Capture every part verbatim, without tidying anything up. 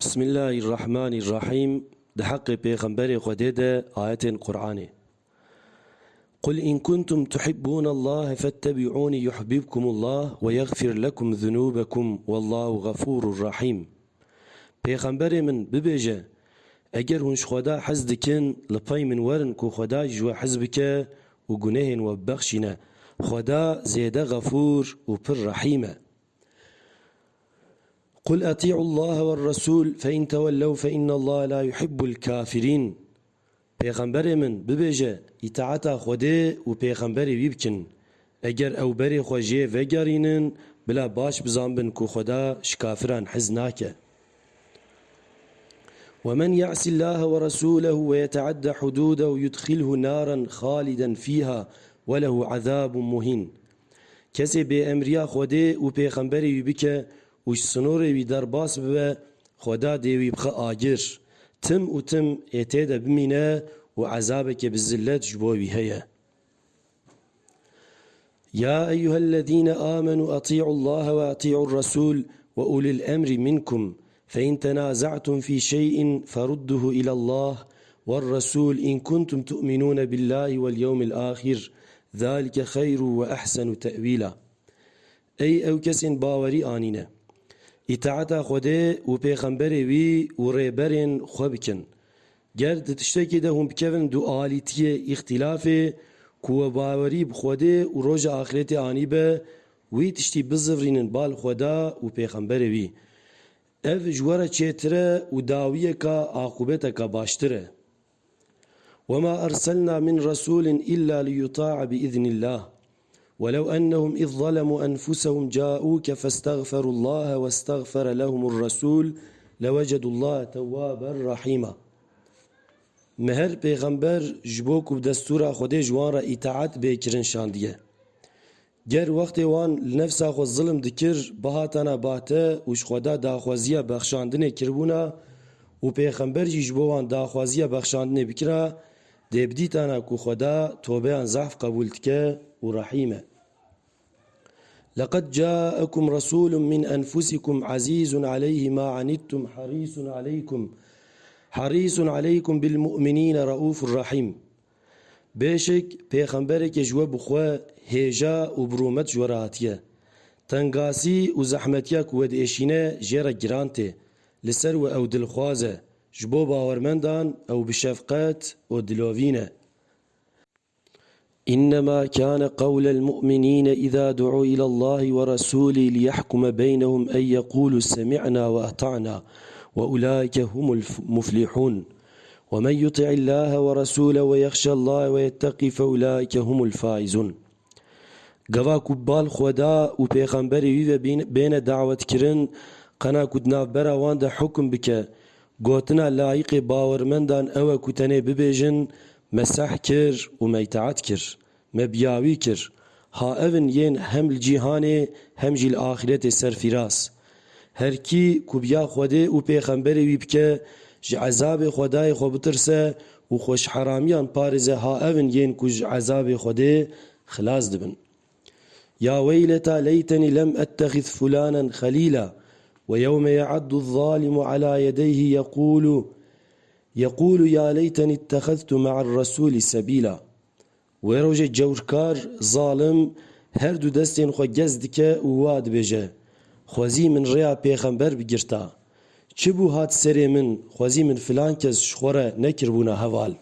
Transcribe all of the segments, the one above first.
Bismillahirrahmanirrahîm. Di heqê Pêxemberê Xwedê de ayetên Qur'anê. قل إن كنتم تحبون الله فاتبعوني يحببكم الله ويغفر لكم ذنوبكم والله غفور رحيم. Pêxemberê min, bibêje, eger hûn ji Xweda hez dikin, li pey min werin ku Xweda jî ji we hez bike û gunehên we bibexşîne. Xweda zêde xefûr û pir rehîm e. قل أطيعوا الله والرسول فإن تولوا فإن الله لا يحب الكافرين. Pêxemberê min, bibêje, îtaeta Xwedê û pêxemberê wî bikin. Eger ew berê xwe jê vegerînin, bila baş bizanbin ku Xweda ji kafiran hez nake. ومن يعص الله ورسوله ويتعد حدوده يدخله نارا خالدا فيها وله عذاب مهين. Kesê bêemriya Xwedê û pêxemberê wî bike û ji sinorê wî derbas bibe, Xweda dê wî bixe agir. Tim û tim ê tê de bimîne û ezabeke bi zillet ji bo wî heye. يا أيها الذين آمنوا أطيعوا الله وأطيعوا الرسول وأولي الأمر منكم فإن تنازعتم في شيء فردوه إلى الله والرسول إن كنتم تؤمنون بالله واليوم الآخر ذلك خير وأحسن تأويلا. Ey ew kesên bawerî anîne! Îtaeta Xwedê û pêxemberê wî û rêberên xwe bikin. Ger di tiştekê de hûn bikevin du alîtiyê îxtîlafê, ku we bawerî bi Xwedê û roja axirêtê anîbe, wî tiştî bizivrînin bal Xweda û pêxemberê wî. Ev ji we re çêtir e û dawiyeka, aqûbeteka baştir e. وما أرسلنا من رسول إلا ليطاع بإذن الله ولو أنهم إذ ظلموا أنفسهم جاءوك فاستغفروا الله واستغفر لهم الرسول لوجدوا الله توابا رحيما. Me her pêxember ji bo ku bi destûra Xwedê ji wan re îtaet bê kirin şandiye. Ger wextê wan li nefsa xwe zilm dikir, bihatana ba te û ji Xweda daxwaziya bexşandinê kiribûna û pêxember jî ji bo wan daxwaziya bexşandinê bikira, dê bidîtana ku Xweda tobeyan zehf qebûl dike û rehîm e. لقد جاءكم رسول من أنفسكم عزيز عليه ما عنتم حريص عليكم حريص عليكم بالمؤمنين رءوف رحيم. Bêşik pêxemberekê ji we bi xwe hêja û bi rûmet ji we re hatiye. Tengasî û zehmetiya ku we diêşîne jê re giran tê. Li ser we ew dilxwaz e. Ji bo bawermendan ew bi şefqet û dilovîn e. إنما كان قول المؤمنين إذا دعوا إلى الله ورسوله ليحكم بينهم أن يقولوا سمعنا وأطعنا وأولئك هم المفلحون. ومن يطع الله ورسوله ويخش الله ويتقه فأولئك هم الفائزون. Gava ku bal Xweda û pêxemberê wî ve bîn-, bêne dawetkirin, qena ku di navbera wan de hukm bike, gotina layiqê bawermendan ew e ku tenê bibêjin, me seh kir û me îtaet kir, me biya wî kir. Ha ev in yên hem li cîhanê hem jî li axîretê serfîraz. Her kî ku biya Xwedê û pêxemberê wî bike, ji ezabê Xwedayê xwe bitirse û xwe ji heramiyan parêze, ha ev in yên ku ji ezabê Xwedê xilas dibin. يا ويلتى ليتني لم أتخذ فلانا خليلا ويوم يعض الظالم على يديه يقول يقول يا ليتني اتخذت مع الرسول سبيلا. Wê rojê cewrkar, zalim, her du destên xwe gez dike û wa dibêje: Xwezî min rêya pêxember bigirta. Çi bû hat serê min, xwezî min filan kes ji xwe re nekiribûna heval.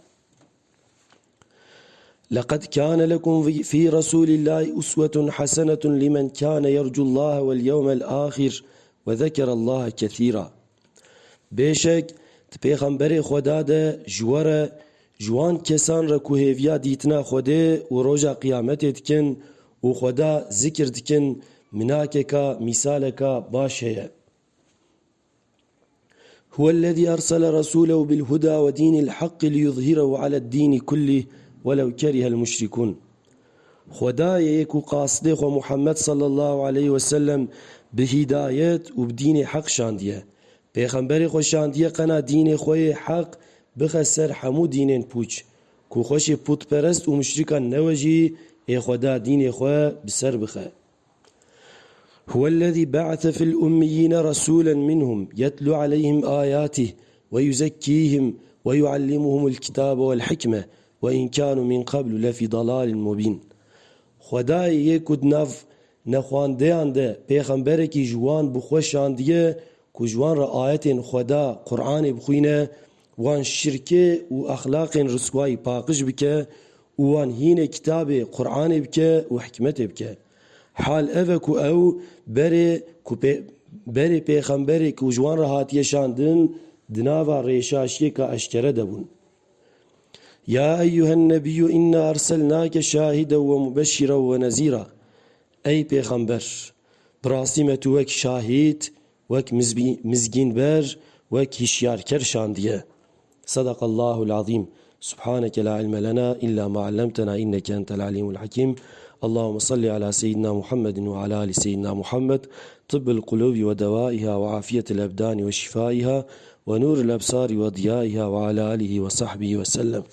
لقد كان لكم في رسول الله أسوة حسنة لمن كان يرجو الله واليوم الآخر وذكر الله كثيرا. Bêşek, di pêxemberê Xweda de ji we re, ji wan kesan re ku hêviya dîtina Xwedê û roja qiyametê dikin û Xweda zikir dikin, minakeka, mîsaleka baş heye. هو الذي أرسل رسوله بالهدى ودين الحق ليظهره على الدين كله ولو كره المشركون. Xwedayê yê ku qasdê xwe Muhammed sallallahu aleyhi ve sellem bi hîdayet û bi dînê heq şandiye. Pêxemberê xwe şandiye qena dînê xwe yê heq bixe ser hemû dînên pûç. Ku xweşê pûtperest û muşrikan newe jî ê Xweda dînê xwe bi ser bixe. هو الذي بعث في الأميين رسولا منهم يتلو عليهم آياته ويزكيهم ويعلمهم الكتاب والحكمة وإن كانوا من قبل لفي ضلال مبين. Xwedayê yê ku di nav nexwandeyan de pêxemberekî ji wan bi xwe şandiye ku ji wan re ayetên Xweda, Qur'anê bixwîne, wan şirkê û exlaqên riswayî paqij bike û wan hînê kitabê, Qur'anê bike û hikmetê bike. Hal ev e ku ew berê ku pê-, berê pêxemberê ku ji wan re hatiye şandin, di nava rêşaşiyêka eşkere de bûn. يا أيها النبي إنا أرسلناك شاهدا ومبشرا ونذيرا. Ey pêxember, bi rastî me tu wek şahîd, wek mizbî-, mizgînber, wek hişyarker şandiye. صدق الله العظيم. سبحانك لا علم لنا إلا ما علمتنا إنك أنت العليم الحكيم. اللهم صل على سيدنا محمد وعلى آل سيدنا محمد، طب القلوب ودوائها وعافية الأبدان وشفائها ونور الأبصار وضيائها وعلى آله وصحبه وسلم.